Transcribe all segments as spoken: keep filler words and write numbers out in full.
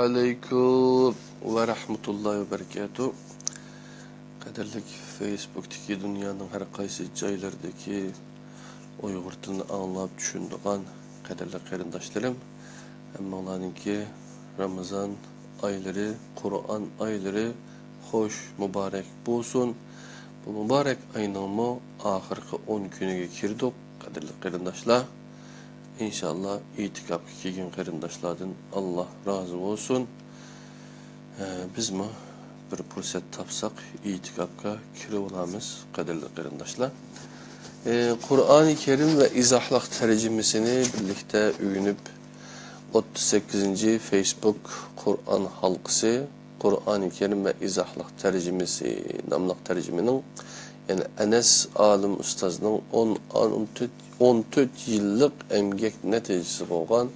ئەلەيكۇم ۋە رەھمەتۇللاھى ۋە بەرىكاتۇھ. قەدىرلىك فېيسبۇكتىكى دۇنيانىڭ ھەر قايسى جايلىرىدىكى ئۇيغۇر تىلىنى ئاڭلاپ چۈشىنىدىغان قەدىرلىك قېرىنداشلىرىم، ھەممىڭلارنىڭكى رامىزان ئايلىرى، قۇرئان ئايلىرى خوش، مۇبارەك بولسۇن. بۇ مۇبارەك ئاينىڭمۇ ئاخىرقى ئون كۈنىگە كىردۇق، قەدىرلىك قېرىنداشلار. ئىنشاللا ئېتىكاپقا كەلگەن قېرىنداشلاردىن ئاللا رازى بولسۇن. ئە، بىزمۇ بىر پۇرسەت تاپساق ئېتىكاپقا كىرىۋالامىز، قەدىرلىك قېرىنداشلار. ئە، قۇرئانى كەرىم ۋە ئىزاھلىق تەرجىمىسىنى بىرلىكتە ئۆگىنىپ، ئوتتۇز سەككىزىنچى فېيسبۇك قۇرئان ھالقىسى، قۇرئانى كەرىم ۋە ئىزاھلىق تەرجىمىسى ناملىق تەرجىمىنىڭ، يەنى ئەنەس ئالىم ئۇستازنىڭ ئون، ئون تۆت، ئون تۆت يىللىق ئەمگەك نەتىجىسى بولغان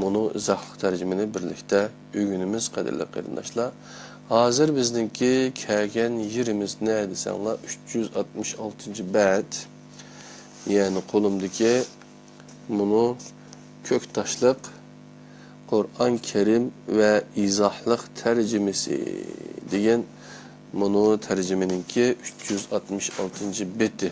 مۇنۇ ئىزاھلىق تەرجىمىنى بىرلىكتە ئۆگىنىمىز، قەدىرلىك قېرىنداشلار. ھازىر بىزنىڭكى كەلگەن يېرىمىز نە دېسەڭلار، ئۈچ يۈز ئاتمىش ئالتىنچى بەت، يەنى قولۇمدىكى مۇنۇ كۆك تاشلىق قۇرئان كەرىم ۋە ئىزاھلىق تەرجىمىسى دېگەن مۇنۇ تەرجىمىنىڭكى ئۈچ يۈز ئاتمىش ئالتىنچى بېتى.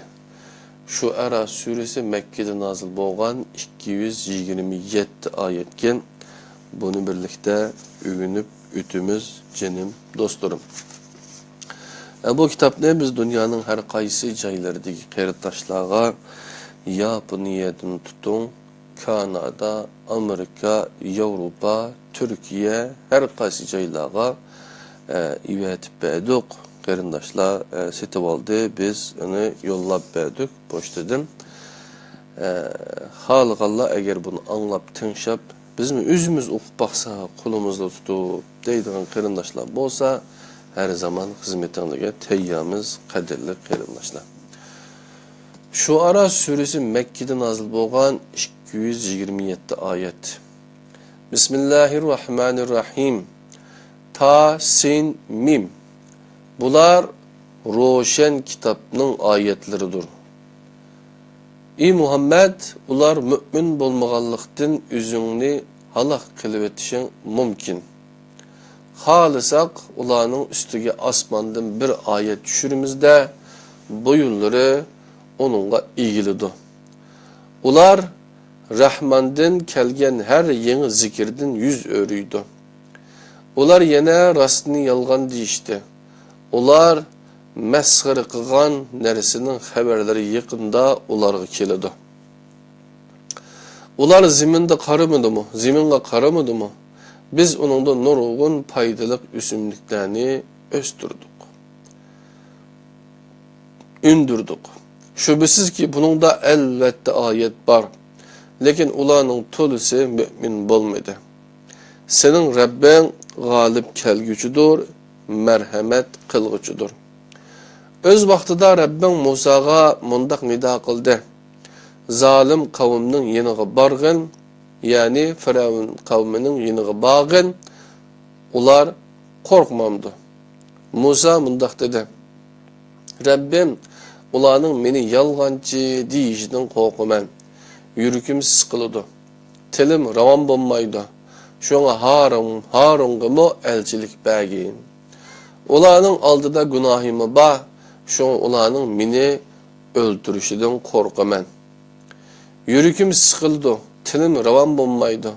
شۇئەرا سۈرىسى مەككىدە نازىل بولغان ئىككى يۈز يىگىرمە يەتتە ئايەتكەن. بۇنى بىرلىكتە ئۆگىنىپ ئۆتىمىز، جېنىم دوستلىرىم. ئە، بۇ كىتابنى بىز دۇنيانىڭ ھەر قايسى جايلىرىدىكى قېرىنداشلارغا، ياپونىيەدىن تۇتۇڭ، كانادا، ئامېرىكا، ياۋروپا، تۈركىيە، ھەر قايسى جايلارغا، ئە، ئېۋەتىپ بەردۇق. قېرىنداشلار، ئە، سېتىۋالدى، بىز ئۇنى يوللاپ بەردۇق پوچتىدىن. ئە، خالىغانلار ئەگەر بۇنى ئاڭلاپ، تىڭشاپ، بىزمۇ ئۆزىمىز ئوقۇپ باقساق، قولىمىزدا تۇتۇپ دەيدىغان قېرىنداشلار بولسا، ھەر زامان خىزمىتىڭلارغا تەييارمىز، قەدىرلىك قېرىنداشلار. شۇئارا سۈرىسى مەككىدە نازىل بولغان ئىككى يۈز يىگىرمە يەتتە ئايەت. بىسمىللاھىر راھمانىر راھىم. تا سىن مىم. بۇلار روشەن كىتابنىڭ ئايەتلىرىدۇر. ئى مۇھەممەد، ئۇلار مۆمىن بولمىغانلىقتىن ئۆزۈڭنى ھالاك قىلىۋېتىشىڭ مۇمكىن. خالىساق، ئۇلارنىڭ ئۈستىگە ئاسماندىن بىر ئايەت چۈشۈرىمىز-دە، بويۇنلىرى ئۇنىڭغا ئېگىلىدۇ. ئۇلار رەھماندىن كەلگەن ھەر يېڭى زىكىردىن يۈز ئۆرۈيدۇ. ئۇلار يەنە راستنى يالغان دېيىشتى. ئۇلار مەسخىرە قىلغان نەرسىنىڭ خەۋەرلىرى يېقىندا ئۇلارغا كېلىدۇ. ئۇلار زېمىندا قارىمىدىمۇ؟ زېمىنغا قارىمىدىمۇ؟ بىز ئۇنىڭدا نۇرغۇن پايدىلىق ئۆسۈملۈكلەرنى ئۆستۈردۇق، ئۈندۈردۇق. شۈبھىسىزكى، بۇنىڭدا ئەلۋەتتە ئايەت بار، لېكىن ئۇلارنىڭ تولىسى مۆمىن بولمىدى. سېنىڭ رەببىڭ غالىب كەلگۈچىدۇر، مەرھەمەت قىلغۇچىدۇر. ئۆز ۋاقتىدا رەببىڭ مۇساغا مۇنداق نىدا قىلدى: زالىم قەۋمنىڭ يېنىغا بارغىن، يەنى فىرئەۋن قەۋمىنىڭ يېنىغا بارغىن، ئۇلار قورقمامدۇ؟ مۇسا مۇنداق دېدى: رەببىم، ئۇلارنىڭ مېنى يالغانچى دېيىشىدىن قورقىمەن. يۈرىكىم سىقىلىدۇ. تىلىم راۋان بولمايدۇ. شۇڭا ھارۇن، ھارۇنغىمۇ ئەلچىلىك بەرگىن. ئۇلارنىڭ ئالدىدا گۇناھىممۇ بار. شۇڭا ئۇلارنىڭ مېنى ئۆلتۈرۈشىدىن قورقىمەن. يۈرىكىم سىقىلىدۇ، تىلىم راۋان بولمايدۇ.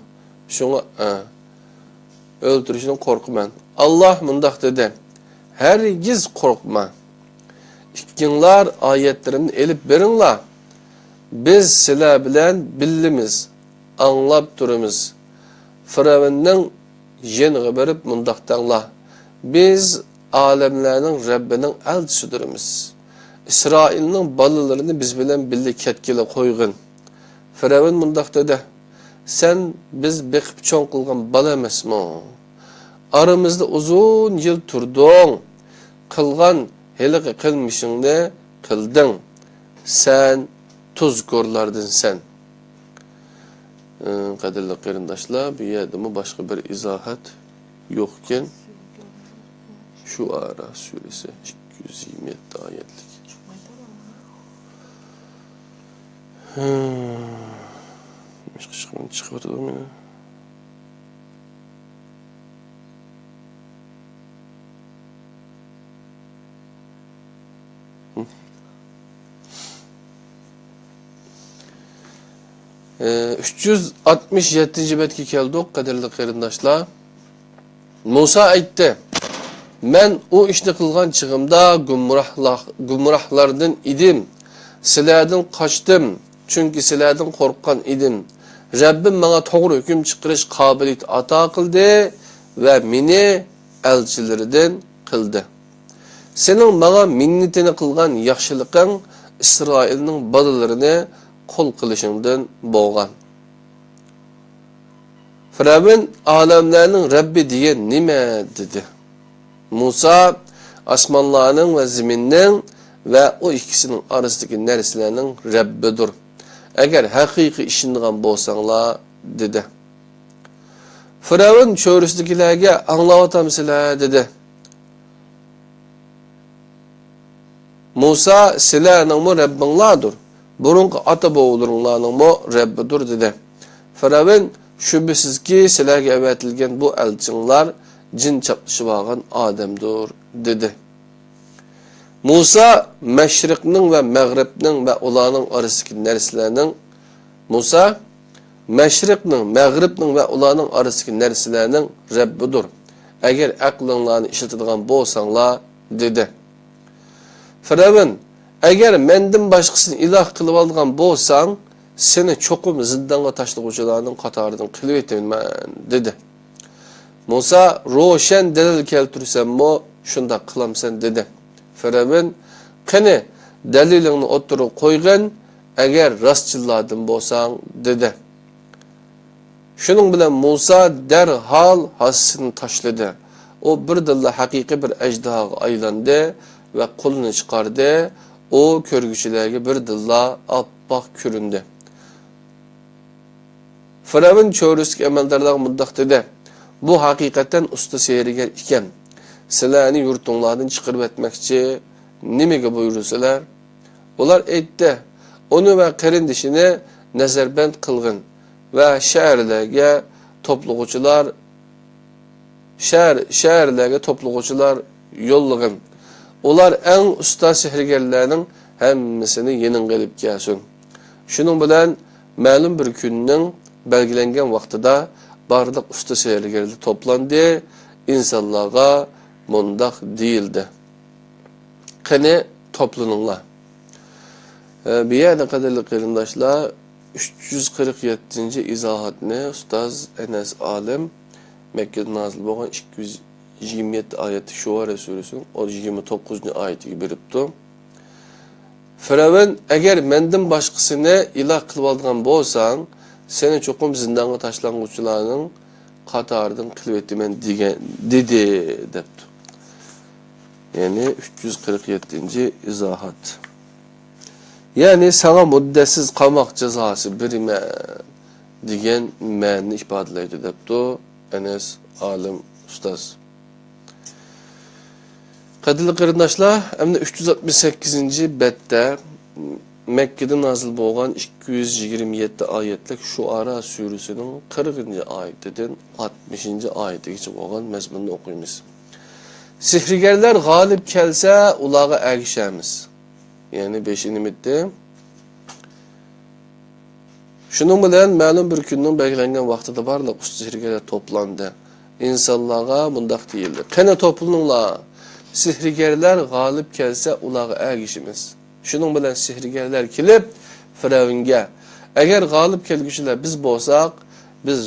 شۇڭا، ئە، ئۆلتۈرۈشىدىن قورقىمەن. ئاللاھ مۇنداق دېدى: ھەرگىز قورقما. ئىككىڭلار ئايەتلىرىمنى ئېلىپ بېرىڭلار. بىز سىلەر بىلەن بىللىمىز، ئاڭلاپ تۇرىمىز. فىرئەۋننىڭ يېنىغا بېرىپ مۇنداق دەڭلار: بىز ئالەملەرنىڭ رەببىنىڭ ئەلچىسىدۇرمىز. ئىسرائىلنىڭ بالىلىرىنى بىز بىلەن بىللە كەتكىلى قويغىن. فىرئەۋن مۇنداق دېدى: سەن بىز بېقىپ چوڭ قىلغان بالا ئەمەسمۇ؟ ئارىمىزدا ئۇزۇن يىل تۇردۇڭ. قىلغان ھېلىقى قىلمىشىڭنى قىلدىڭ. سەن تۇزكورلاردىنسەن. ئى، قەدىرلىك قېرىنداشلار، بۇ يەردىمۇ باشقا بىر ئىزاھات يوقكەن. شۇئارا سۈرىسى ئىككى يۈز يىگىرمە يەتتە ئايەتلىك. ھە. نېمىشقا چىقىۋاتىدۇ مېنى؟ ئۈچ يۈز ئاتمىش يەتتىنچى بەتكە كەلدۇق، قەدىرلىك قېرىنداشلار. مۇسا ئېيتتى، مەن ئۇ ئىشنى قىلغان چېغىمدا گۇمراھلا-، گۇمراھلاردىن ئىدىم، سىلەردىن قاچتىم، چۈنكى سىلەردىن قورققان ئىدىم. رەببىم ماڭا توغرا ھۆكۈم چىقىرىش قابىلىيىتى ئاتا قىلدى ۋە مېنى ئەلچىلىرىدىن قىلدى. سېنىڭ ماڭا مىننىتىنى قىلغان ياخشىلىقىڭ ئىسرائىلنىڭ بالىلىرىنى قۇل قىلىشىڭدىن بولغان. فىرئەۋن، ئالەملەرنىڭ رەببى دېگەن نېمە؟ دېدى. مۇسا، ئاسمانلارنىڭ ۋە زېمىننىڭ ۋە ئۇ ئىككىسىنىڭ ئارىسىدىكى نەرسىلەرنىڭ رەببىدۇر. ئەگەر ھەقىقىي ئىشىنىدىغان بولساڭلار، دېدى. فىرئەۋن چۆرىسىدىكىلەرگە، ئاڭلاۋاتامسىلەر؟ دېدى. مۇسا، سىلەرنىڭمۇ رەببىڭلاردۇر، بۇرۇنقى ئاتا-بوۋىلىرىڭلارنىڭمۇ رەببىدۇر، دېدى. فىرئەۋن، شۈبھىسىزكى، سىلەرگە ئەۋەتىلگەن بۇ ئەلچىڭلار جىن چاپلىشىۋالغان ئادەمدۇر، دېدى. مۇسا، مەشرىقنىڭ ۋە مەغرىبنىڭ ۋە ئۇلارنىڭ ئارىسىدىكى نەرسىلەرنىڭ، مۇسا، مەشرىقنىڭ، مەغرىبنىڭ ۋە ئۇلارنىڭ ئارىسىدىكى نەرسىلەرنىڭ رەببىدۇر. ئەگەر ئەقلىڭلارنى ئىشلىتىدىغان بولساڭلار، دېدى. فىرئەۋن، ئەگەر مەندىن باشقىسىنى ئىلاھ قىلىۋالىدىغان بولساڭ، سېنى چوقۇم زىندانغا تاشلىغۇچىلارنىڭ قاتارىدىن قىلىۋېتىمەن، دېدى. مۇسا، روشەن دەلىل كەلتۈرسەممۇ شۇنداق قىلامسەن، دېدى. فىرئەۋن، قېنى، دەلىلىڭنى ئوتتۇرىغا قويغىن، ئەگەر راستچىللاردىن بولساڭ، دېدى. شۇنىڭ بىلەن مۇسا دەرھال ھاسىسىنى تاشلىدى. ئۇ بىردىنلا ھەقىقىي بىر ئەجدىھاغا ئايلاندى ۋە قولىنى چىقاردى. ئۇ كۆرگۈچىلەرگە بىردىنلا ئاپئاق كۆرۈندى. فىرئەۋن چۆرىسىدىكى ئەمەلدارلارغا مۇنداق دېدى، بۇ ھەقىقەتەن ئۇستا سېھىرگەر ئىكەن. سىلەرنى يۇرتۇڭلاردىن چىقىرىۋەتمەكچى، نېمىگە بۇيرۇسىلەر؟ ئۇلار ئېيتتى، ئۇنى ۋە قېرىندىشىنى نەزەربەند قىلغىن ۋە شەھەرلەرگە توپلىغۇچىلار، شەھەر، شەھەرلەرگە توپلىغۇچىلار يوللىغىن. ئۇلار ئەڭ ئۇستا سېھىرگەرلەرنىڭ ھەممىسىنى يېنىڭغا ئېلىپ كەلسۇن. شۇنىڭ بىلەن مەلۇم بىر كۈننىڭ بەلگىلەنگەن ۋاقتىدا بارلىق ئۇستا سېھىرگەرلەر توپلاندى، ئىنسانلارغا مۇنداق دېيىلدى، قېنى، توپلىنىڭلار. ئە، بۇ يەردە، قەدىرلىك قېرىنداشلار، ئۈچ يۈز قىرىق يەتتىنچى ئىزاھاتنى ئۇستاز ئەنەس ئالىم مەككىدە نازىل بولغان ئىككى يۈز يىگىرمە يەتتە ئايەتلىك شۇئارا سۈرىسىنىڭ يىگىرمە توققۇزىنچى ئايىتىگە بېرىپتۇ. فىرئەۋن، ئەگەر مەندىن باشقىسىنى ئىلاھ قىلىۋالىدىغان بولساڭ، سېنى چوقۇم زىندانغا تاشلانغۇچىلارنىڭ قاتارىدىن قىلىۋېتىمەن دېگەن، دېدى، دەپتۇ. يەنى ئۈچ يۈز قىرىق يەتتىنچى ئىزاھات. يەنى ساڭا مۇددەتسىز قاماق جازاسى بېرىمەن دېگەن مەنىنى ئىپادىلەيدۇ، دەپتۇ ئەنەس ئالىم ئۇستاز. قەدىرلىك قېرىنداشلار، ئەمدى ئۈچ يۈز ئاتمىش سەككىزىنچى بەتتە مەككىدە نازىل بولغان ئىككى يۈز يىگىرمە يەتتە ئايەتلىك شۇئارا سۈرىسىنىڭ قىرىقىنچى ئايىتىدىن ئاتمىشىنچى ئايىتىگىچە بولغان مەزمۇننى ئوقۇيمىز. سېھىرگەرلەر غالىب كەلسە، ئۇلارغا ئەگىشەرمىز. يەنى بېشى نېمىتتى؟ شۇنىڭ بىلەن مەلۇم بىر كۈننىڭ بەلگىلەنگەن ۋاقتىدا بارلىق ئۇستا سېھىرگەرلەر توپلاندى. ئىنسانلارغا مۇنداق دېيىلدى، قېنى، توپلىنىڭلار! سېھىرگەرلەر غالىب كەلسە، ئۇلارغا ئەگىشىمىز. شۇنىڭ بىلەن سېھىرگەرلەر كېلىپ، فىرئەۋنگە، ئەگەر غالىب كەلگۈچىلەر بىز بولساق، بىز،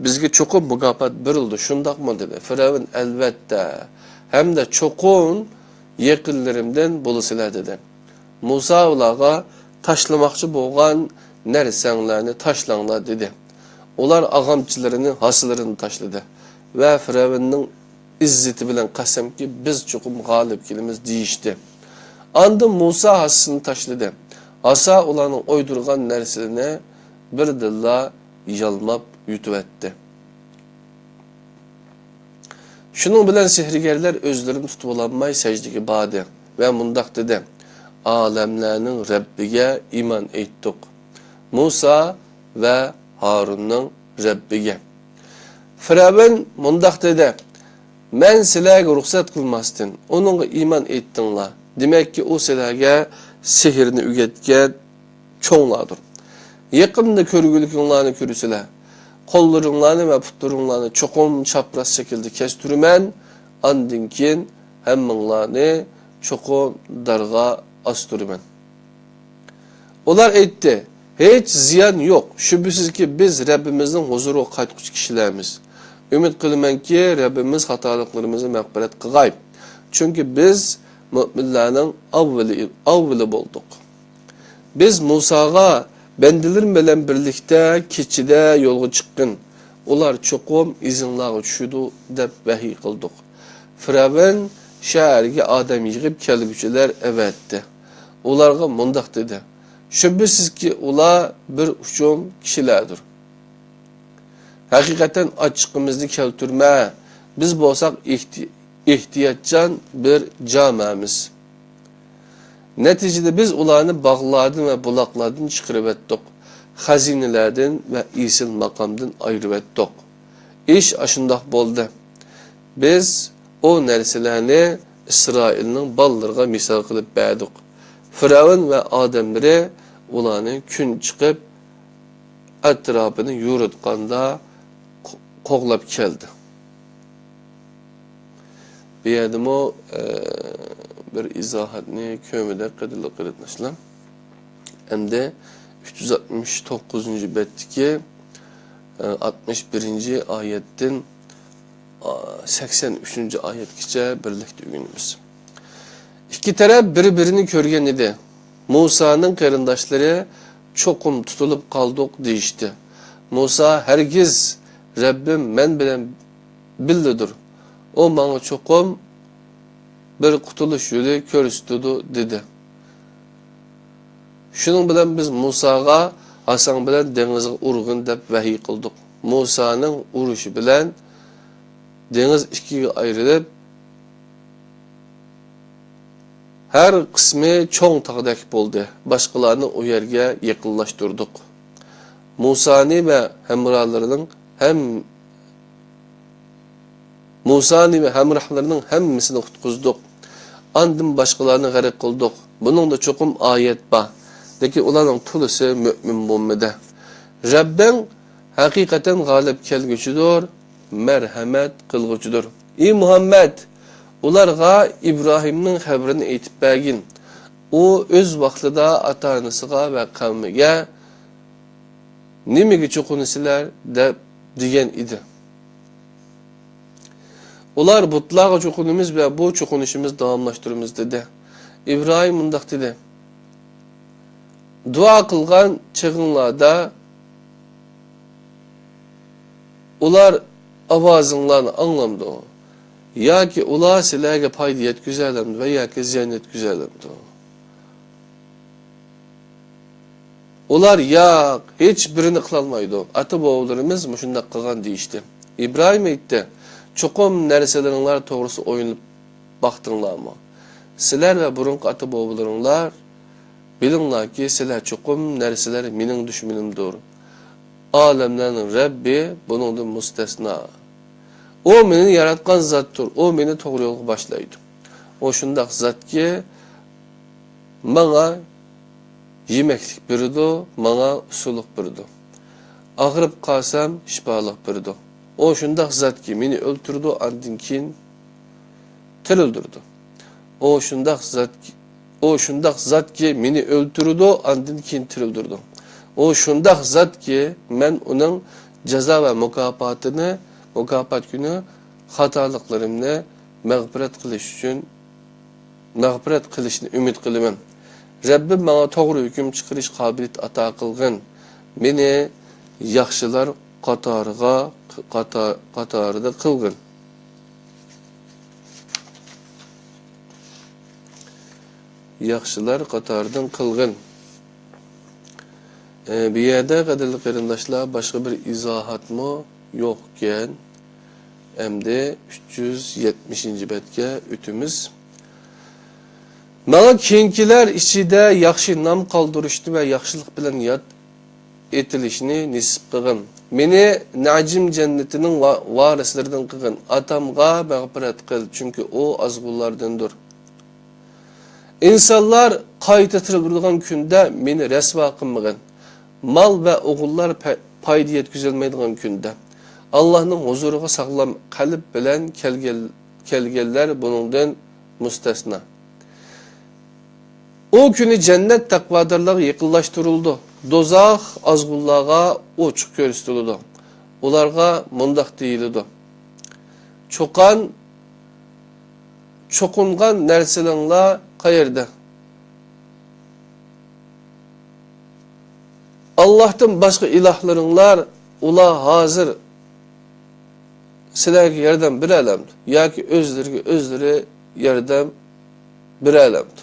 بىزگە چوقۇم مۇكاپات بېرىلىدۇ، شۇنداقمۇ؟ دېدى. فىرئەۋن، ئەلۋەتتە، ھەمدە چوقۇم يېقىنلىرىمدىن بولىسىلەر، دېدى. مۇسا ئۇلارغا، تاشلىماقچى بولغان نەرسەڭلارنى تاشلاڭلار، دېدى. ئۇلار ئاغامچىلىرىنى، ھاسىلىرىنى تاشلىدى ۋە فىرئەۋننىڭ ئىززىتى بىلەن، قەسەمكى، بىز چوقۇم غالىب كېلىمىز، دېيىشتى. ئاندىن مۇسا ھاسىسىنى تاشلىدى. ھاسا ئۇلارنىڭ ئويدۇرغان نەرسىلىرىنى بىردىنلا يالماپ يۇتۇۋەتتى. شۇنىڭ بىلەن سېھىرگەرلەر ئۆزلىرىنى تۇتۇۋالالماي سەجدىگە باردى ۋە مۇنداق دېدى، ئالەملەرنىڭ رەببىگە ئىمان ئېيتتۇق، مۇسا ۋە ھارۇننىڭ رەببىگە. فىرئەۋن مۇنداق دېدى، مەن سىلەرگە رۇخسەت قىلماستىن، ئۇنىڭغا ئىمان ئېيتتىڭلار. دېمەككى، ئۇ سىلەرگە سېھىرنى ئۆگەتكەن چوڭلاردۇر. يېقىندا كۆرگۈلۈكۈڭلارنى كۆرىسىلەر. قوللىرىڭلارنى ۋە پۇتلىرىڭلارنى چوقۇم چاپراس شەكىلدە كەستۈرىمەن، ئاندىن كېيىن ھەممىڭلارنى چوقۇم دارغا ئاستۇرىمەن. ئۇلار ئېيتتى، ھېچ زىيان يوق، شۈبھىسىزكى، بىز رەببىمىزنىڭ ھۇزۇرىغا قايتقۇچى كىشىلەرمىز. ئۈمىد قىلىمەنكى، رەببىمىز خاتالىقلىرىمىزنى مەغپىرەت قىلغاي، چۈنكى بىز مۆمىنلەرنىڭ ئاۋۋىلى، ئاۋۋىلى بولدۇق. بىز مۇساغا، بەندىلىرىم بىلەن بىرلىكتە كېچىدە يولغا چىققىن، ئۇلار چوقۇم ئىزىڭلارغا چۈشىدۇ، دەپ ۋەھىي قىلدۇق. فىرئەۋن شەھەرگە ئادەم يىغىپ كەلگۈچىلەر ئەۋەتتى. ئۇلارغا مۇنداق دېدى، شۈبھىسىزكى، ئۇلار بىر ئۇچۇم كىشىلەردۇر. ھەقىقەتەن ئاچچىقىمىزنى كەلتۈرمە، بىز بولساق ئېھتى-، ئېھتىياتچان بىر جامائەمىز. نەتىجىدە بىز ئۇلارنى باغلاردىن ۋە بۇلاقلاردىن چىقىرىۋەتتۇق، خەزىنىلەردىن ۋە ئېسىل ماقامدىن ئايرىۋەتتۇق. ئىش ئاشۇنداق بولدى. بىز ئۇ نەرسىلەرنى ئىسرائىلنىڭ بالىلىرىغا مىسال قىلىپ بەردۇق. فىرئەۋن ۋە ئادەملىرى ئۇلارنى كۈن چىقىپ ئەتراپىنى يورۇتقاندا قو-، قوغلاپ كەلدى. بۇ يەردىمۇ، ئە، بىر ئىزاھاتنى كۆرمىدۇق، قەدىرلىك قېرىنداشلار. ئەمدى ئۈچ يۈز ئاتمىش توققۇزىنچى بەتتىكى، ئە، ئاتمىش بىرىنچى ئايەتتىن، ئا، سەكسەن ئۈچىنچى ئايەتكىچە بىرلىكتە ئۆگىنىمىز. ئىككى تەرەپ بىر-بىرىنى كۆرگەن ئىدى. مۇسانىڭ قېرىنداشلىرى چوقۇم تۇتۇلۇپ قالدۇق دېيىشتى. مۇسا، ھەرگىز، رەببىم مەن بىلەن بىللىدۇر. ئۇ ماڭا چوقۇم بىر قۇتۇلۇش يولى كۆرسىتىدۇ، دېدى. شۇنىڭ بىلەن بىز مۇساغا، ھاساڭ بىلەن دېڭىزغا ئۇرغىن، دەپ ۋەھىي قىلدۇق. مۇسانىڭ ئۇرۇشى بىلەن دېڭىز ئىككىگە ئايرىلىپ، ھەر قىسمى چوڭ تاغدەك بولدى. باشقىلارنى ئۇ يەرگە يېقىنلاشتۇردۇق. مۇسانى ۋە ھەمراھلىرىنىڭ ھەم-، مۇسانى ۋە ھەمراھلىرىنىڭ ھەممىسىنى قۇتقۇزدۇق. ئاندىن باشقىلارنى غەرق قىلدۇق. بۇنىڭدا چوقۇم ئايەت بار. لېكىن ئۇلارنىڭ تولىسى مۆمىن بولمىدى. رەببىڭ ھەقىقەتەن غالىب كەلگۈچىدۇر، مەرھەمەت قىلغۇچىدۇر. ئى مۇھەممەد، ئۇلارغا ئىبراھىمنىڭ خەۋىرىنى ئېيتىپ بەرگىن. ئۇ ئۆز ۋاقتىدا ئاتا-ئانىسىغا ۋە قەۋمىگە، نېمىگە چوقۇنىسىلەر؟ دەپ دېگەن ئىدى. ئۇلار بۇتلارغا چوقۇنىمىز ۋە بۇ چوقۇنۇشىمىز داۋاملاشتۇرىمىز، دېدى. ئىبراھىم مۇنداق دېدى، دۇئا قىلغان چېغىڭلاردا ئۇلار ئاۋازىڭلارنى ئاڭلامدۇ؟ ياكى ئۇلار سىلەرگە پايدا يەتكۈزەلەمدۇ ۋە ياكى زىيان يەتكۈزەلەمدۇ؟ ئۇلار، ياق، ھېچ بىرىنى قىلالمايدۇ. ئاتا-بوۋىلىرىمىز مۇشۇنداق قىلغان، دېيىشتى. ئىبراھىم ئېيتتى، چوقۇم نەرسىلىرىڭلار توغرىسىدا ئويلىنىپ باقتىڭلارمۇ؟ سىلەر ۋە بۇرۇنقى ئاتا-بوۋىلىرىڭلار، بىلىڭلاركى، سىلەر چوقۇم نەرسىلەر مېنىڭ دۈشمىنىمدۇر. ئالەملەرنىڭ رەببى بۇنىڭدىن مۇستەسنا. ئۇ مېنى ياراتقان زاتتۇر، ئۇ مېنى توغرا يولغا باشلايدۇ. ئۇ شۇنداق زاتكى، ماڭا يېمەكلىك بېرىدۇ، ماڭا ئۇسسۇلۇق بېرىدۇ. ئاغرىپ قالسام، شىپالىق بېرىدۇ. ئۇ شۇنداق زاتكى، مېنى ئۆلتۈرىدۇ، ئاندىن كېيىن تىرىلدۈرىدۇ. ئۇ شۇنداق زاتكى، ئۇ شۇنداق زاتكى، مېنى ئۆلتۈرىدۇ، ئاندىن كېيىن تىرىلدۈرىدۇ. ئۇ شۇنداق زاتكى، مەن ئۇنىڭ جازا ۋە مۇكاپاتىنى، مۇكاپات كۈنى خاتالىقلىرىمنى مەغپىرەت قىلىش ئۈچۈن، مەغپىرەت قىلىشنى ئۈمىد قىلىمەن. رەببىم ماڭا توغرا ھۆكۈم چىقىرىش قابىلىيىتى ئاتا قىلغىن. مېنى ياخشىلار قاتارىغا، قاتا-، قاتارىدا قىلغىن. ياخشىلار قاتارىدىن قىلغىن. ئە، بۇ يەردە، قەدىرلىك قېرىنداشلار، باشقا بىر ئىزاھاتمۇ يوقكەن. ئەمدى ئۈچ يۈز يەتمىشىنچى بەتكە ئۆتىمىز. ماڭا كېيىنكىلەر ئىچىدە ياخشى نام قالدۇرۇشنى ۋە ياخشىلىق بىلەن ياد ئېتىلىشنى نېسىپ قىلغىن. مېنى نەجىم جەننىتىنىڭ ۋا-، ۋارىسلىرىدىن قىلغىن. ئاتامغا مەغپىرەت قىل، چۈنكى ئۇ ئازغۇنلاردىندۇر. ئىنسانلار قايتا تىرىلىدىغان كۈندە مېنى رەسۋا قىلمىغىن. مال ۋە ئوغۇللار پە-، پايدا يەتكۈزەلمەيدىغان كۈندە. ئاللاھنىڭ ھۇزۇرىغا ساغلام قەلب بىلەن كەلگەن-، كەلگەنلەر بۇنىڭدىن مۇستەسنا. ئۇ كۈنى جەننەت تەقۋادارلارغا يېقىنلاشتۇرۇلىدۇ. دوزاخ ئازغۇنلارغا ئوچۇق كۆرسىتىلىدۇ. ئۇلارغا مۇنداق دېيىلىدۇ: چوقان، چوقۇنغان نەرسىلىرىڭلار قەيەردە؟ ئاللاھتىن باشقا ئىلاھلىرىڭلار، ئۇلار ھازىر سىلەرگە ياردەم بېرەلەمدۇ ياكى ئۆزلىرىگە ئۆزلىرى ياردەم بېرەلەمدۇ؟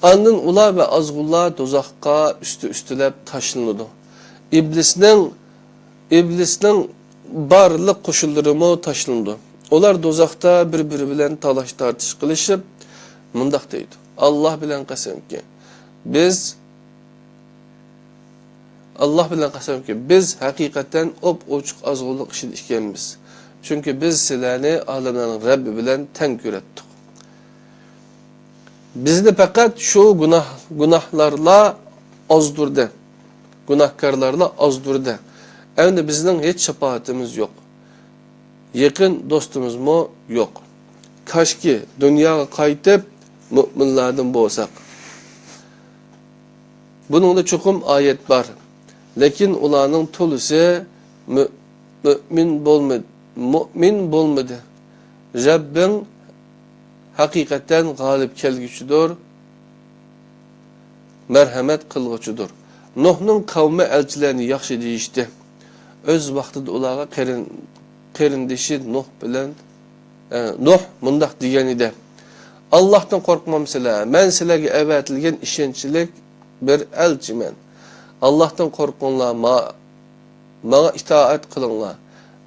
ئاندىن ئۇلار ۋە ئازغۇنلار دوزاخقا ئۈستى-ئۈستىلەپ تاشلىنىدۇ. ئىبلىسنىڭ، ئىبلىسنىڭ بارلىق قوشۇنلىرىمۇ تاشلىنىدۇ. ئۇلار دوزاختا بىر-بىرى بىلەن تالاش-تارتىش قىلىشىپ، مۇنداق دەيدۇ: ئاللاھ بىلەن قەسەمكى، بىز، ئاللاھ بىلەن قەسەمكى، بىز ھەقىقەتەن ئوپئوچۇق ئازغۇنلۇق ئىچىدە ئىكەنمىز. چۈنكى بىز سىلەرنى ئالەملەرنىڭ رەببى بىلەن تەڭ كۆرەتتۇق. بىزنى پەقەت شۇ گۇناھ، گۇناھلارلا ئازدۇردى. گۇناھكارلارلا ئازدۇردى. ئەمدى بىزنىڭ ھېچ شاپائىتىمىز يوق. يېقىن دوستىمىزمۇ يوق. كاشكى دۇنياغا قايتىپ، مۆمىنلەردىن بولساق. بۇنىڭدا چوقۇم ئايەت بار. لېكىن ئۇلارنىڭ تولىسى مۆ-، مۆمىن بولمىدى، مۆمىن بولمىدى. رەببىڭ ھەقىقەتەن غالىب كەلگۈچىدۇر، مەرھەمەت قىلغۇچىدۇر. نۇھنىڭ قەۋمى ئەلچىلەرنى ياخشى دېيىشتى. ئۆز ۋاقتىدا ئۇلارغا قېرىن-، قېرىندىشى نۇھ بىلەن، ئە، نۇھ مۇنداق دېگەن ئىدى: ئاللاھتىن قورقمامسىلەر؟ مەن سىلەرگە ئەۋەتىلگەن ئىشەنچلىك بىر ئەلچىمەن. ئاللاھتىن قورقۇڭلار، ما-، ماڭا ئىتائەت قىلىڭلار.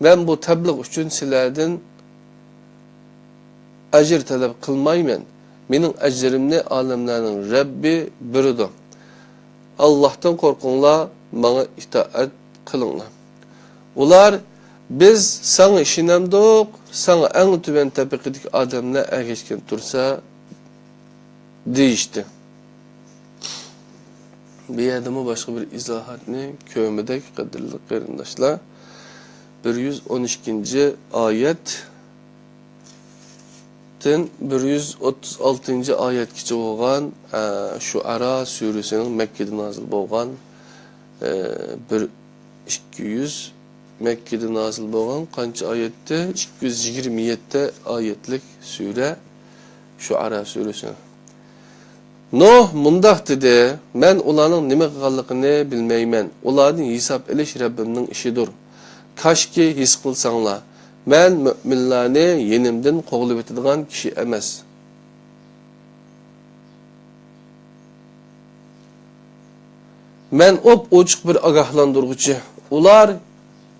مەن بۇ تەبلىغ ئۈچۈن سىلەردىن ئەجىر تەلەپ قىلمايمەن. مېنىڭ ئەجرىمنى ئالەملەرنىڭ رەببى بېرىدۇ. ئاللاھتىن قورقۇڭلار، ماڭا ئىتائەت قىلىڭلار. ئۇلار: بىز ساڭا ئىشىنەمدۇق، ساڭا ئەڭ تۆۋەن تەبىقىدىكى ئادەملەر ئەگەشكەن تۇرسا، دېيىشتى. بۇ يەردىمۇ باشقا بىر ئىزاھاتنى كۆرمىدۇق، قەدىرلىك قېرىنداشلار. بىر يۈز ئون ئىككىنچى ئايەتتىن بىر يۈز ئوتتۇز ئالتىنچى ئايەتكىچە بولغان، ئە، شۇئەرا سۈرىسىنىڭ مەككىدە نازىل بولغان، ئە، بىر ئىككى يۈز، مەككىدە نازىل بولغان قانچە ئايەتتە؟ ئىككى يۈز يىگىرمە يەتتە ئايەتلىك سۈرە، شۇئەرا سۈرىسى. نۇھ مۇنداق دېدى: مەن ئۇلارنىڭ نېمە قىلغانلىقىنى بىلمەيمەن. ئۇلاردىن ھېساب ئېلىش رەببىمنىڭ ئىشىدۇر. كاشكى ھېس قىلساڭلار، مەن مۆمىنلارنى يېنىمدىن قوغلىۋېتىدىغان كىشى ئەمەس. مەن ئوپئوچۇق بىر ئاگاھلاندۇرغۇچى. ئۇلار: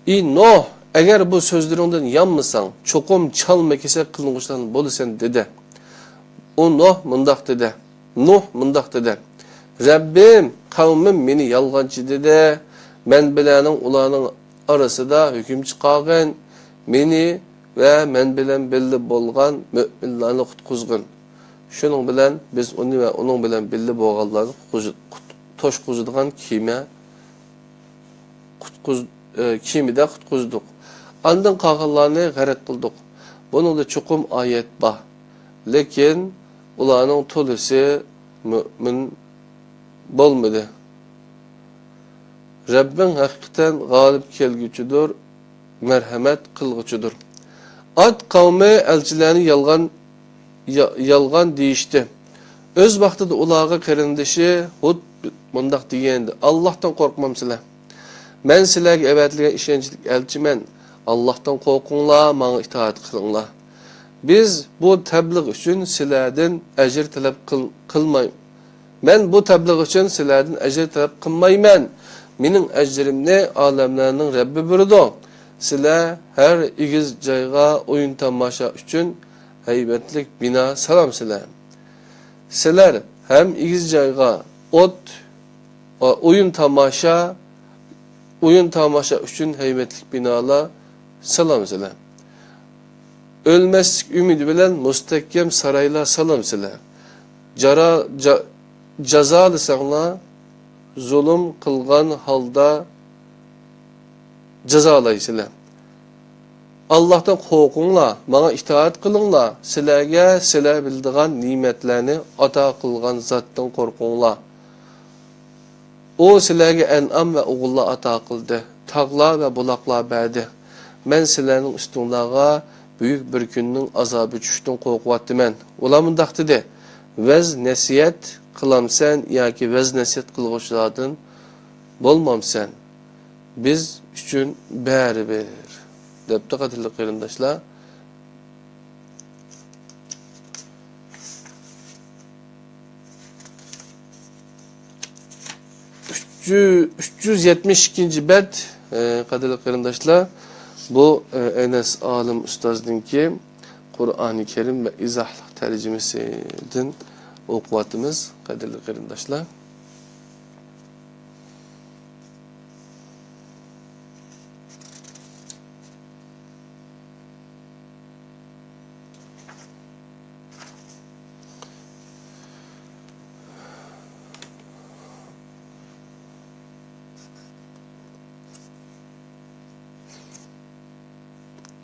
ئى نۇھ، ئەگەر بۇ سۆزلىرىڭدىن يانمىساڭ، چوقۇم چالما-كېسەك قىلىنغۇچىلاردىن بولىسەن، دېدى. ئۇ نۇھ مۇنداق دېدى، نۇھ مۇنداق دېدى: رەببىم، قەۋمىم مېنى يالغانچى دېدى. مەن بىلەنىڭ ئۇلارنىڭ ئارىسىدا ھۆكۈم چىقارغىن. مېنى ۋە مەن بىلەن بىللە بولغان مۆمىنلارنى قۇتقۇزغىن. شۇنىڭ بىلەن بىز ئۇنى ۋە ئۇنىڭ بىلەن بىللە بولغانلارنى قۇتقۇز-، قۇت-، توشقۇزىدىغان كېمە قۇتقۇز-، ئە، كېمىدە قۇتقۇزدۇق. ئاندىن قالغانلارنى غەرق قىلدۇق. بۇنىڭدا چوقۇم ئايەت بار. لېكىن ئۇلارنىڭ تولىسى مۆمىن بولمىدى. رەببىڭ ھەقىقەتەن غالىب كەلگۈچىدۇر، مەرھەمەت قىلغۇچىدۇر. ئاد قەۋمى ئەلچىلەرنى يالغان، يا-، يالغان دېيىشتى. ئۆز ۋاقتىدا ئۇلارغا قېرىندىشى ھۇد مۇنداق دېگەنىدى: ئاللاھتىن قورقمامسىلەر؟ مەن سىلەرگە ئەۋەتىلگەن ئىشەنچلىك ئەلچىمەن. ئاللاھتىن قورقۇڭلار، ماڭا ئىتائەت قىلىڭلار. بىز بۇ تەبلىغ ئۈچۈن سىلەردىن ئەجىر تەلەپ قىل-، قىلماي-، مەن بۇ تەبلىغ ئۈچۈن سىلەردىن ئەجىر تەلەپ قىلمايمەن. مېنىڭ ئەجرىمنى ئالەملەرنىڭ رەببى بېرىدۇ. سىلەر ھەر ئېگىز جايغا، ئويۇن تاماشا ئۈچۈن ھەيۋەتلىك بىنا سالامسىلەر. سىلەر ھەم ئېگىز جايغا ئوت، ئويۇن تاماشا، ئويۇن تاماشا ئۈچۈن ھەيۋەتلىك بىنالار سالامسىلەر. ئۆلمەسلىك ئۈمىدى بىلەن مۇستەھكەم سارايلار سالامسىلەر. جارا-، جا-، جازالىساڭلار، زۇلۇم قىلغان ھالدا جازالايسىلەر. ئاللاھتىن قورقۇڭلار، ماڭا ئىتائەت قىلىڭلار، سىلەرگە سىلەر بىلىدىغان نېمەتلەرنى ئاتا قىلغان زاتتىن قورقۇڭلار. ئۇ سىلەرگە ئەنئام ۋە ئوغۇللار ئاتا قىلدى، تاغلار ۋە بۇلاقلار بەردى. مەن سىلەرنىڭ ئۈستۈڭلارغا بۈيۈك بىر كۈننىڭ ئازابى چۈشۈشتىن قورقۇۋاتىمەن. ئۇلار مۇنداق دېدى: ۋەز-نەسىھەت قىلامسەن ياكى ۋەز-نەسىھەت قىلغۇچىلاردىن بولمامسەن؟ بىز ئۈچۈن بەرىبىر، دەپتۇ، قەدىرلىك قېرىنداشلار. ئۈچ يۈز، ئۈچ يۈز يەتمىش ئىككىنچى بەت، ئە، قەدىرلىك قېرىنداشلار، بۇ، ئە، ئەنەس ئالىم ئۇستازنىڭكى قۇرئانى كەرىم ۋە ئىزاھلىق تەرجىمىسىدىن ئوقۇۋاتىمىز، قەدىرلىك قېرىنداشلار.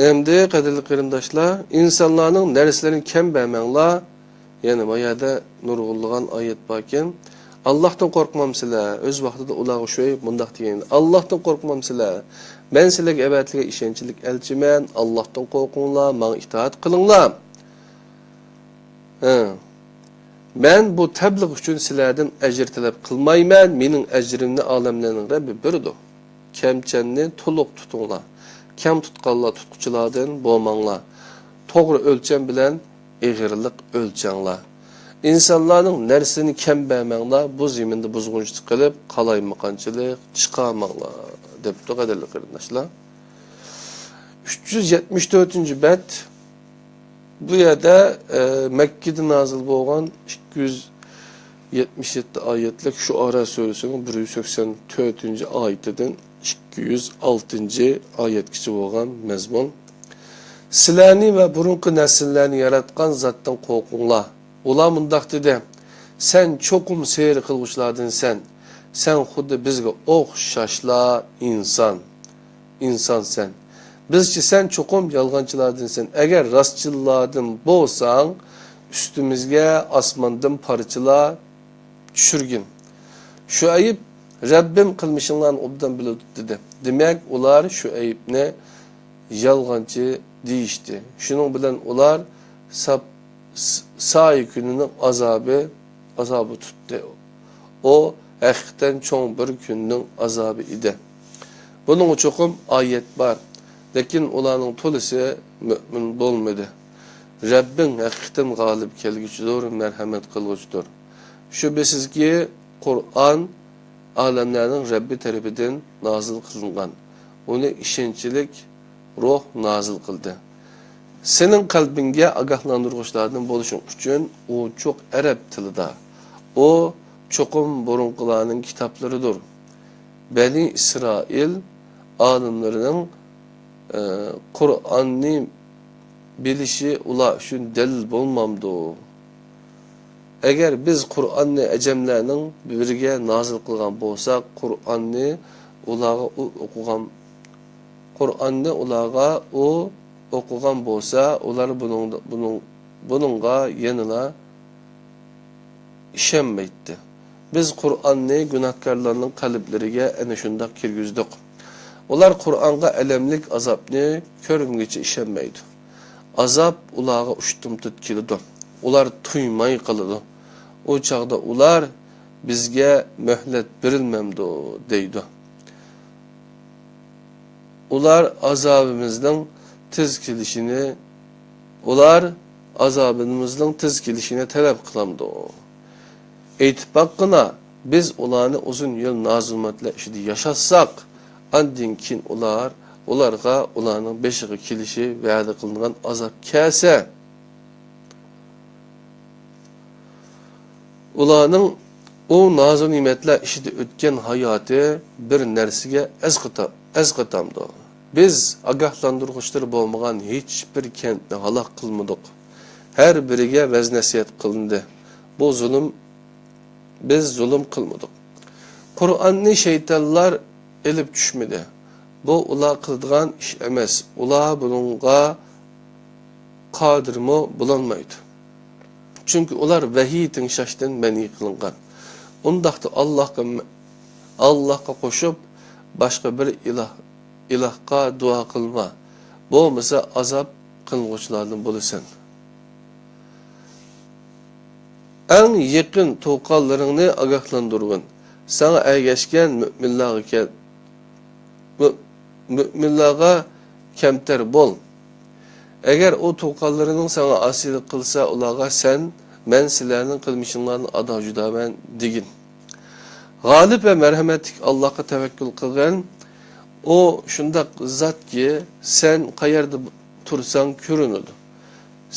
ئەمدى، قەدىرلىك قېرىنداشلار، ئىنسانلارنىڭ نەرسىلىرىنى كەم بەرمەڭلار. يەنە ما يەردە نۇرغۇنلىغان ئايەت باركەن. ئاللاھتىن قورقمامسىلەر؟ ئۆز ۋاقتىدا ئۇلارغا شۇئەيب مۇنداق دېگەن ئىدى: ئاللاھتىن قورقمامسىلەر؟ مەن سىلەرگە ئەۋەتىلگەن ئىشەنچلىك ئەلچىمەن، ئاللاھتىن قورقۇڭلار، ماڭا ئىتائەت قىلىڭلار. ھە. مەن بۇ تەبلىغ ئۈچۈن سىلەردىن ئەجىر تەلەپ قىلمايمەن، مېنىڭ ئەجرىمنى ئالەملەرنىڭ رەببى بېرىدۇ. كەمچەننى تولۇق تۇتۇڭلار. كەم تۇتقانلار تۇتقۇچىلاردىن بولماڭلار. توغرا ئۆلچەم بىلەن ئېغىرلىق ئۆلچەڭلار. ئىنسانلارنىڭ نەرسىنى كەم بەرمەڭلار، بۇ زېمىندا بۇزغۇنچىلىق قىلىپ، قالايمىقانچىلىق چىقارماڭلار، دەپتۇ، قەدىرلىك قېرىنداشلار. ئۈچ يۈز يەتمىش تۆتىنچى بەت. بۇ يەردە، ئە، مەككىدە نازىل بولغان ئىككى يۈز يەتمىش يەتتە ئايەتلىك شۇئارا سۈرىسىنىڭ بىر يۈز سەكسەن تۆتىنچى ئايىتىدىن ئىككى يۈز ئالتىنچى ئايەتكىچە بولغان مەزمۇن. سىلەرنى ۋە بۇرۇنقى نەسىللەرنى ياراتقان زاتتىن قورقۇڭلار. ئۇلار مۇنداق دېدى: سەن چوقۇم سېھىر قىلغۇچىلاردىنسەن. سەن خۇددى بىزگە ئوخشاشلا ئىنسان. ئىنسانسەن. بىزچە سەن چوقۇم يالغانچىلاردىنسەن. ئەگەر راستچىللاردىن بولساڭ، ئۈستىمىزگە ئاسماندىن پارچىلار چۈشۈرگىن. شۇئەيب: رەببىم قىلمىشىڭلارنى ئوبدان بىلىدۇ، دېدى. دېمەك، ئۇلار شۇئەيبنى يالغانچى دېيىشتى. شۇنىڭ بىلەن ئۇلار ساپ-، س-، سايە كۈنىنىڭ ئازابى، ئازابى تۇتتى. ئۇ ھەقىقەتەن چوڭ بىر كۈننىڭ ئازابى ئىدى. بۇنىڭغا چوقۇم ئايەت بار، لېكىن ئۇلارنىڭ تولىسى مۆمىن بولمىدى. رەببىڭ ھەقىقەتەن غالىب كەلگۈچىدۇر، مەرھەمەت قىلغۇچىدۇر. شۈبھىسىزكى، قۇرئان ئالەملەرنىڭ رەببى تەرىپىدىن نازىل قىلىنغان. ئۇنى ئىشەنچلىك روھ نازىل قىلدى. سېنىڭ قەلبىڭگە ئاگاھلاندۇرغۇچلاردىن بولۇشۇڭ ئۈچۈن ئوچۇق ئەرەب تىلىدا. ئۇ چوقۇم بۇرۇنقىلارنىڭ كىتابلىرىدۇر. بەنى ئىسرائىل ئالىملىرىنىڭ، ئە، قۇرئاننى بىلىشى ئۇلار ئۈچۈن دەلىل بولمامدۇ؟ ئەگەر بىز قۇرئاننى ئەجەملەرنىڭ بىرىگە نازىل قىلغان بولساق، قۇرئاننى ئۇلارغا ئۇ ئوقۇغان، قۇرئاننى ئۇلارغا ئۇ ئوقۇغان بولسا، ئۇلار بۇنىڭدا، بۇنىڭ، بۇنىڭغا يەنىلا ئىشەنمەيتتى. بىز قۇرئاننى گۇناھكارلارنىڭ قەلبلىرىگە ئەنە شۇنداق كىرگۈزدۇق. ئۇلار قۇرئانغا ئەلەملىك ئازابنى كۆرمىگۈچە ئىشەنمەيدۇ. ئازاب ئۇلارغا ئۇشتۇمتۇت كېلىدۇ. ئۇلار تۇيماي قالىدۇ. ئۇ چاغدا ئۇلار، بىزگە مۆھلەت بېرىلمەمدۇ؟ دەيدۇ. ئۇلار ئازابىمىزنىڭ تېز كېلىشىنى، ئۇلار ئازابىمىزنىڭ تېز كېلىشىنى تەلەپ قىلامدۇ؟ ئېيتىپ باققىنا، بىز ئۇلارنى ئۇزۇن يىل نازۇمەتلەر ئىچىدە ياشاتساق، ئاندىن كېيىن ئۇلار، ئۇلارغا ئۇلارنىڭ بېشىغا كېلىشى ۋەدە قىلىنغان ئازاب كەلسە، ئۇلارنىڭ ئۇ نازۇنېمەتلەر ئىچىدە ئۆتكەن ھاياتى بىر نەرسىگە ئەسقاتا-، ئەسقاتامدۇ؟ بىز ئاگاھلاندۇرغۇچلىرى بولمىغان ھېچبىر كەنتنى ھالاك قىلمىدۇق. ھەر بىرىگە ۋەز-نەسىھەت قىلىندى. بۇ زۇلۇم، بىز زۇلۇم قىلمىدۇق. قۇرئاننى شەيتانلار ئېلىپ چۈشمىدى. بۇ ئۇلار قىلىدىغان ئىش ئەمەس. ئۇلار بۇنىڭغا قادىرمۇ بولالمايدۇ. چۈنكى ئۇلار ۋەھىي تىڭشاشتىن مەنئى قىلىنغان. ئۇنداقتا ئاللاھقا، ئاللاھقا قوشۇپ باشقا بىر ئىلاھ، ئىلاھقا دۇئا قىلما. بولمىسا ئازاب قىلغۇچىلاردىن بولىسەن. ئەڭ يېقىن تۇغقانلىرىڭنى ئاگاھلاندۇرغىن. ساڭا ئەگەشكەن مۆمىنلارغا كەل-، مۆ-، مۆمىنلارغا كەمتەر بول. ئەگەر ئۇ تۇغقانلىرىنىڭ ساڭا ئاسىيلىق قىلسا، ئۇلارغا سەن، مەن سىلەرنىڭ قىلمىشىڭلاردىن ئادا جۇدامەن دېگىن. غالىب ۋە مەرھەمەتلىك ئاللاھقا تەۋەككۈل قىلغىن. ئۇ شۇنداق زاتكى، سەن قەيەردە تۇرساڭ كۆرۈنىدۇ.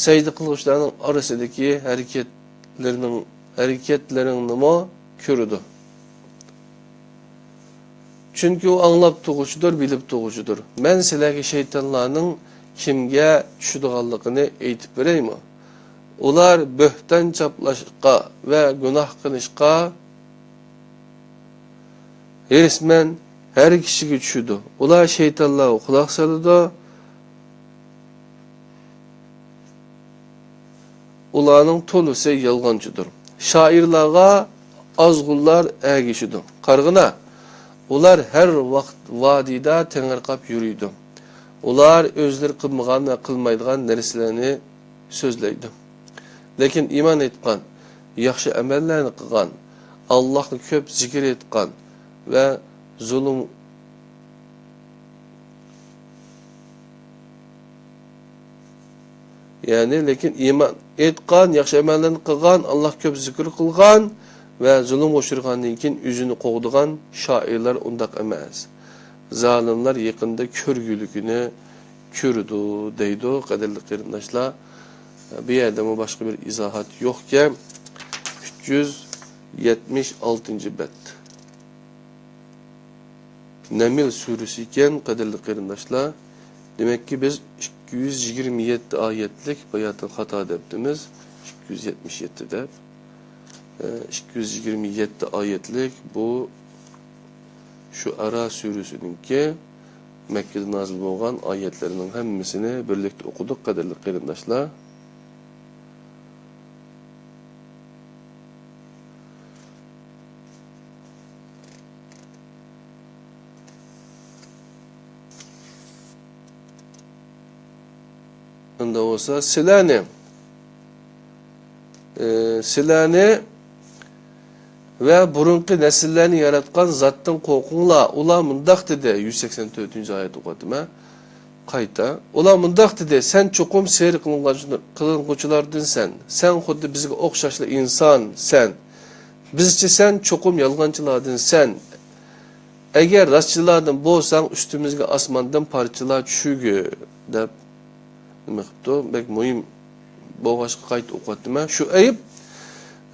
سەجدە قىلغۇچىلارنىڭ ئارىسىدىكى ھەرىكەتلىرىنىڭ، ھەرىكەتلىرىڭنىمۇ كۆرىدۇ. چۈنكى ئۇ ئاڭلاپ تۇرغۇچىدۇر، بىلىپ تۇرغۇچىدۇر. مەن سىلەرگە شەيتانلارنىڭ كىمگە چۈشىدىغانلىقىنى ئېيتىپ بېرەيمۇ؟ ئۇلار بۆھتان چاپلاشقا ۋە گۇناھ قىلىشقا ھېرىسمەن ھەر كىشىگە چۈشىدۇ. ئۇلار شەيتانلارغا قۇلاق سالىدۇ. ئۇلارنىڭ تولىسى يالغانچىدۇر. شائىرلارغا ئازغۇنلار ئەگىشىدۇ. قارىغىنا، ئۇلار ھەر ۋاقىت ۋادىدا تېڭىرقاپ يۈرىدۇ. ئۇلار ئۆزلىرى قىلمىغان ۋە قىلمايدىغان نەرسىلەرنى سۆزلەيدۇ. لېكىن ئىمان ئېيتقان، ياخشى ئەمەللەرنى قىلغان، ئاللاھقا كۆپ زىكىر ئېيتقان ۋە زۇلۇم، يەنى، لېكىن ئىمان ئېيتقان، ياخشى ئەمەللەرنى قىلغان، ئاللاھقا كۆپ زىكىر قىلغان ۋە زۇلۇمغا ئۇچرىغاندىن كېيىن ئۆزىنى قوغدىغان شائىرلار ئۇنداق ئەمەس. زالىملار يېقىندا كۆرگۈلۈكىنى كۆرىدۇ دەيدۇ، قەدىرلىك قېرىنداشلار. بۇ يەردىمۇ باشقا بىر ئىزاھات يوقكەن. ئۈچ يۈز يەتمىش ئالتىنچى بەت. نەمل سۈرىسى ئىكەن، قەدىرلىك قېرىنداشلار. دېمەككى، بىز ئىككى يۈز يىگىرمە يەتتە ئايەتلىك، باياتىن خاتا دەپتىمىز، ئىككى يۈز يەتمىش يەتتە دەپ. ئىككى يۈز يىگىرمە يەتتە ئايەتلىك بۇ شۇئەرا سۈرىسىنىڭكى مەككىدە نازىل بولغان ئايەتلىرىنىڭ ھەممىسىنى بىرلىكتە ئوقۇدۇق، قەدىرلىك قېرىنداشلار. ئۇنداق بولسا، سىلەرنى، ئى، سىلەرنى ۋە بۇرۇنقى نەسىللەرنى ياراتقان زاتتىن قورقۇڭلار. ئۇلار مۇنداق دېدى، يۈز سەكسەن تۆتىنچى ئايەت ئوقۇۋاتىمەن. قايتا، ئۇلار مۇنداق دېدى، سەن چوقۇم سېھىر قىلىنغان-، قىلىنغۇچىلاردىنسەن. سەن خۇددى بىزگە ئوخشاشلا ئىنسانسەن. بىزچە سەن چوقۇم يالغانچىلاردىنسەن. ئەگەر راستچىلاردىن بولساڭ، ئۈستىمىزگە ئاسماندىن پارچىلار چۈشۈرگىن، دەپ نېمە قىپتۇ؟ بەك مۇھىم بولغاچقا قايتا ئوقۇۋاتىمەن. شۇئەيب،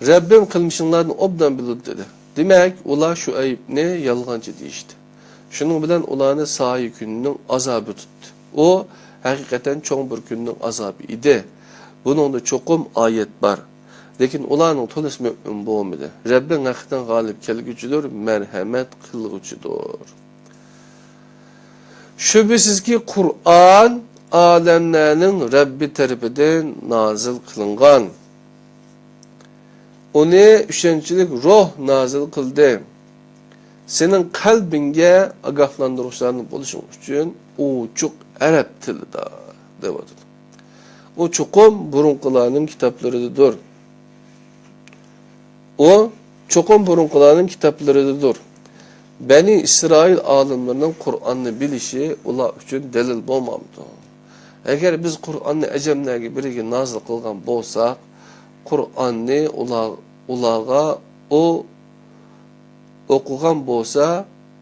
رەببىم قىلمىشىڭلارنى ئوبدان بىلىدۇ، دېدى. دېمەك، ئۇلار شۇئەيبنى يالغانچى دېيىشتى. شۇنىڭ بىلەن ئۇلارنى سايە كۈننىڭ ئازابى تۇتتى. ئۇ ھەقىقەتەن چوڭ بىر كۈننىڭ ئازابى ئىدى. بۇنىڭدا چوقۇم ئايەت بار. لېكىن ئۇلارنىڭ تولىسى مۆمىن بولمىدى. رەببىڭ ھەقىقەتەن غالىب كەلگۈچىدۇر، مەرھەمەت قىلغۇچىدۇر. شۈبھىسىزكى، قۇرئان ئالەملەرنىڭ رەببى تەرىپىدىن نازىل قىلىنغان. ئۇنى ئۈچىنچىلىك روھ نازىل قىلدى. سېنىڭ قەلبىڭگە ئاگاھلاندۇرغۇچىلاردىن بولۇشۇڭ ئۈچۈن ئوچۇق ئەرەب تىلىدا، دەۋاتىدۇ. ئۇ چوقۇم بۇرۇنقىلارنىڭ كىتابلىرىدىدۇر. ئۇ چوقۇم بۇرۇنقىلارنىڭ كىتابلىرىدىدۇر. بەنى ئىسرائىل ئالىملىرىنىڭ قۇرئاننى بىلىشى ئۇلار ئۈچۈن دەلىل بولمامدۇ؟ ئەگەر بىز قۇرئاننى ئەجەملەرگە بىرىگە نازىل قىلغان بولساق، قۇرئاننى ئۇلار، ئۇلارغا ئۇ ئوقۇغان بولسا،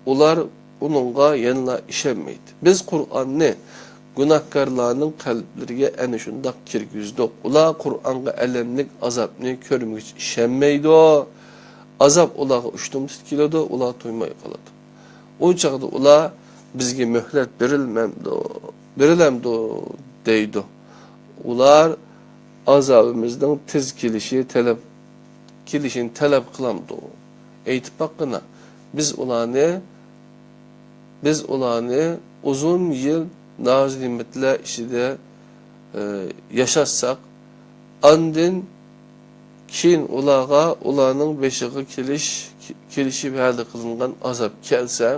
ئۇلار ئۇنىڭغا يەنىلا ئىشەنمەيتتى. بىز قۇرئاننى گۇناھكارلارنىڭ قەلبلىرىگە ئەنە شۇنداق كىرگۈزدۇق. ئۇلار قۇرئانغا ئەلەملىك ئازابنى كۆرمىگۈچە ئىشەنمەيدۇ. ئازاب ئۇلارغا ئۇشتۇمتۇت كېلىدۇ، ئۇلار تويماي قالىدۇ. ئۇ چاغدا ئۇلار، بىزگە مۆھلەت بېرىلمەمدۇ، بېرىلەمدۇ دەيدۇ. ئۇلار ئازابىمىزنىڭ تېز كېلىشى تەلەپ كېلىشىنى تەلەپ قىلامدۇ؟ ئېيتىپ باققىنا، بىز ئۇلارنى، بىز ئۇلارنى ئۇزۇن يىل ناز-نېمەتلەر ئىچىدە، ئى، ياشاتساق، ئاندىن كېيىن ئۇلارغا، ئۇلارنىڭ بېشىغا كېلىش، كېلىشى ۋەدە قىلىنغان ئازاب كەلسە،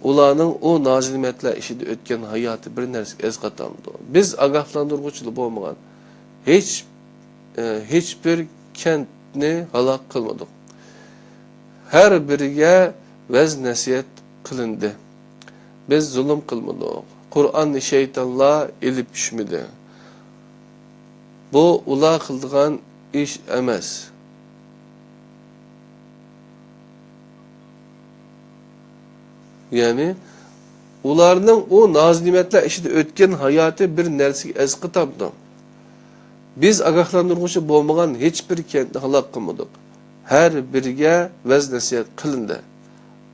ئۇلارنىڭ ئۇ ناز-نېمەتلەر ئىچىدە ئۆتكەن ھاياتى بىر نەرسىگە ئەسقاتامدۇ؟ بىز ئاگاھلاندۇرغۇچىلا بولمىغان ھېچ، ئى، ھېچبىر كەنتنى ھالاك قىلمىدۇق. ھەر بىرىگە ۋەز-نەسىھەت قىلىندى. بىز زۇلۇم قىلمىدۇق. قۇرئاننى شەيتانلار ئېلىپ چۈشمىدى. بۇ ئۇلار قىلىدىغان ئىش ئەمەس. يەنى، ئۇلارنىڭ ئۇ ناز-نېمەتلەر ئىچىدە ئۆتكەن ھاياتى بىر نەرسىگە ئەسقاتامدۇ؟ بىز ئاگاھلاندۇرغۇچى بولمىغان ھېچبىر كەنتنى ھالاك قىلمىدۇق. ھەر بىرىگە ۋەز-نەسىھەت قىلىندى.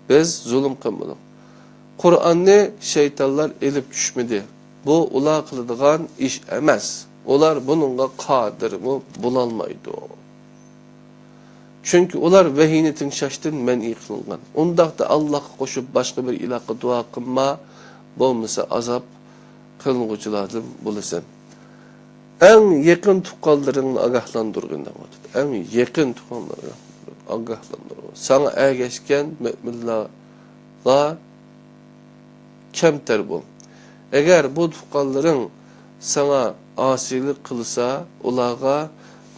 بىز زۇلۇم قىلمىدۇق. قۇرئاننى شەيتانلار ئېلىپ چۈشمىدى. بۇ ئۇلار قىلىدىغان ئىش ئەمەس. ئۇلار بۇنىڭغا قادىرمۇ بولالمايدۇ. چۈنكى ئۇلار ۋەھىينى تىڭشاشتىن مەنئى قىلىنغان. ئۇنداقتا ئاللاھقا قوشۇپ باشقا بىر ئىلاھقا دۇئا قىلما، بولمىسا ئازاب قىلىنغۇچىلاردىن بولىسەن. ئەڭ يېقىن تۇغقانلىرىڭنى ئاگاھلاندۇرغىن دەۋاتىدۇ. ئەڭ يېقىن تۇغقانلىرىڭنى ئاگاھلاندۇرغىن. ساڭا ئەگەشكەن مۆمىنلەرگە كەمتەر بول. ئەگەر بۇ تۇغقانلىرىڭ ساڭا ئاسىيلىق قىلسا، ئۇلارغا،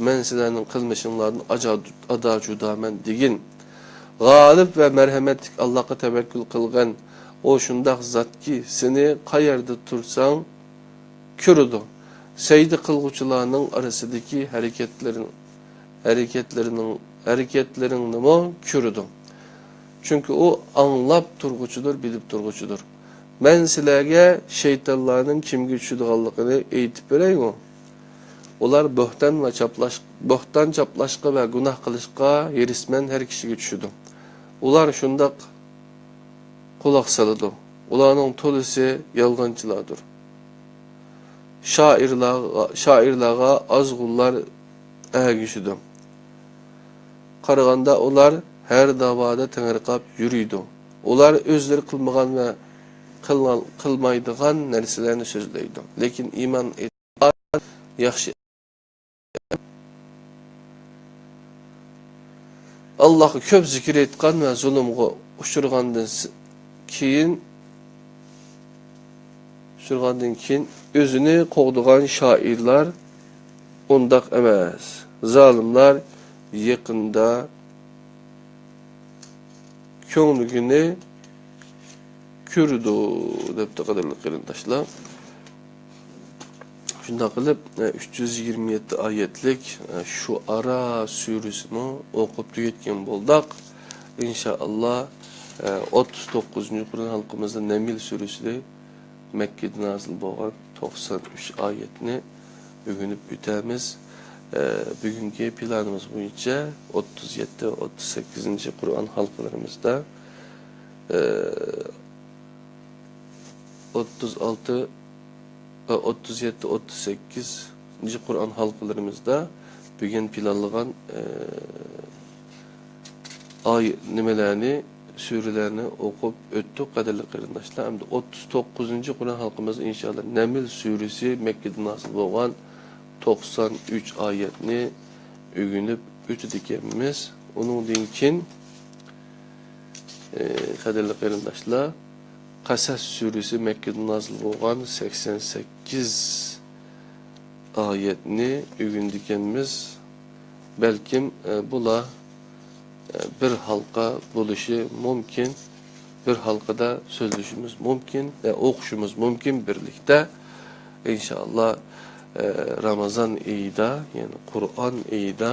مەن سىلەرنىڭ قىلمىشىڭلاردىن ئاجا-، ئادا جۇدامەن دېگىن. غالىب ۋە مەرھەمەتلىك ئاللاھقا تەۋەككۈل قىلغىن. ئۇ شۇنداق زاتكى، سېنى قەيەردە تۇرساڭ كۆرىدۇ. سەجدە قىلغۇچىلارنىڭ ئارىسىدىكى ھەرىكەتلىرىنى، ھەرىكەتلىرىنىڭ، ھەرىكەتلىرىڭنىمۇ كۆرىدۇ. چۈنكى ئۇ ئاڭلاپ تۇرغۇچىدۇر، بىلىپ تۇرغۇچىدۇر. مەن سىلەرگە شەيتانلارنىڭ كىمگە چۈشىدىغانلىقىنى ئېيتىپ بېرەيمۇ؟ ئۇلار بۆھتان ۋە چاپلاش-، بۆھتان چاپلاشقا ۋە گۇناھ قىلىشقا ھېرىسمەن ھەر كىشىگە چۈشىدۇ. ئۇلار شۇنداق قۇلاق سالىدۇ. ئۇلارنىڭ تولىسى يالغانچىلاردۇر. شائىرلارغا، شائىرلارغا ئازغۇنلار ئەگىشىدۇ. قارىغاندا ئۇلار ھەر داۋادا تېڭىرقاپ يۈرىدۇ. ئۇلار ئۆزلىرى قىلمىغان ۋە قىلغان، قىلمايدىغان نەرسىلەرنى سۆزلەيدۇ. لېكىن ئىمان ئېيتقان ياخشى. ئاللاھقا كۆپ زىكىر ئېيتقان ۋە زۇلۇمغا ئۇچرىغاندىن س-، كېيىن، ئۇچرىغاندىن كېيىن ئۆزىنى قوغدىغان شائىرلار ئۇنداق ئەمەس. زالىملار يېقىندا كۆڭلىگىنى كۆرىدۇ، دەپتۇ، قەدىرلىك قېرىنداشلار. شۇنداق قىلىپ، ئۈچ يۈز يىگىرمە يەتتە ئايەتلىك شۇئارا سۈرىسىمۇ ئوقۇپ تۈگەتكەن بولدۇق. ئىنشائاللا، ئوتتۇز توققۇزىنچى قۇرئان ھالقىمىزدا نەمل سۈرىسى، مەككىدە نازىل بولغان توقسان ئۈچ ئايەتنى ئۆگىنىپ ئۆتەمىز. بۈگۈنكى پىلانىمىز بويىچە ئوتتۇز يەتتە، ئوتتۇز سەككىزىنچى قۇرئان ھالقىلىرىمىزدا، ئوتتۇز ئالتە، ئوتتۇز يەتتە، ئوتتۇز سەككىزىنچى قۇرئان ھالقىلىرىمىزدا بۈگۈن پىلانلىغان، ئاي نېمىلەرنى، سۈرىلەرنى ئوقۇپ ئۆتتۇق، قەدىرلىك قېرىنداشلار. ئەمدى ئوتتۇز توققۇزىنچى قۇرئان ھالقىمىزدا ئىنشائاللا نەمل سۈرىسى، مەككىدە نازىل بولغان توقسان ئۈچ ئايەتنى ئۆگىنىپ ئۆتىدىكەنمىز. ئۇنىڭدىن كېيىن، ئى، قەدىرلىك قېرىنداشلار، قەسەس سۈرىسى، مەككىدە نازىل بولغان سەكسەن سەككىز ئايەتنى ئۆگىنىدىكەنمىز. بەلكىم، ئە، بۇلار، ئە، بىر ھالقا بولۇشى مۇمكىن. بىر ھالقىدا سۆزلىشىمىز مۇمكىن، ئە، ئوقۇشىمىز مۇمكىن بىرلىكتە. ئىنشائاللا، ئە، رامازان ئېيىدا، يەنى قۇرئان ئېيىدا،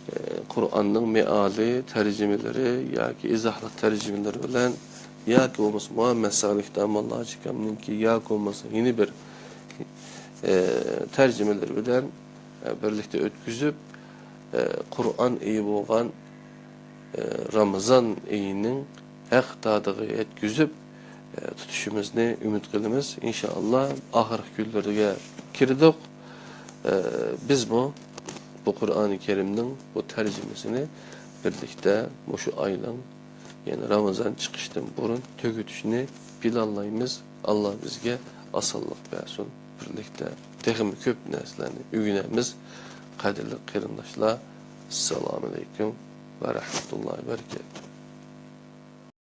ئە، قۇرئاننىڭ مېئالى تەرجىمىلىرى ياكى ئىزاھلىق تەرجىمىلىرى بىلەن، ياكى بولمىسا مۇھەممەد سالىھ داموللا ھاجىكامنىڭكى، ياكى بولمىسا يەنە بىر، ئە، تەرجىمىلىرى بىلەن، ئە، بىرلىكتە ئۆتكۈزۈپ، ئە، قۇرئان ئېيى بولغان، ئە، رامىزان ئېيىنىڭ ھەق دادىغا يەتكۈزۈپ، ئە، تۇتۇشىمىزنى ئۈمىد قىلىمىز. ئىنشائاللا، ئاخىرقى كۈنلىرىگە كىردۇق. ئە، بىزمۇ بۇ قۇرئانى كەرىمنىڭ بۇ تەرجىمىسىنى بىرلىكتە مۇشۇ ئاينىڭ، يەنى رامىزان چىقىشتىن بۇرۇن تۈگىتىشنى پىلانلايمىز. ئاللا بىزگە ئاسانلىق بەرسۇن. بىرلىكتە تېخىمۇ كۆپ نەرسىلەرنى ئۆگىنەرمىز. قەدىرلىك قېرىنداشلار، ئەسسالامۇ ئەلەيكۇم ۋە رەھمەتۇللاھى ۋە بەرىكاتۇھ.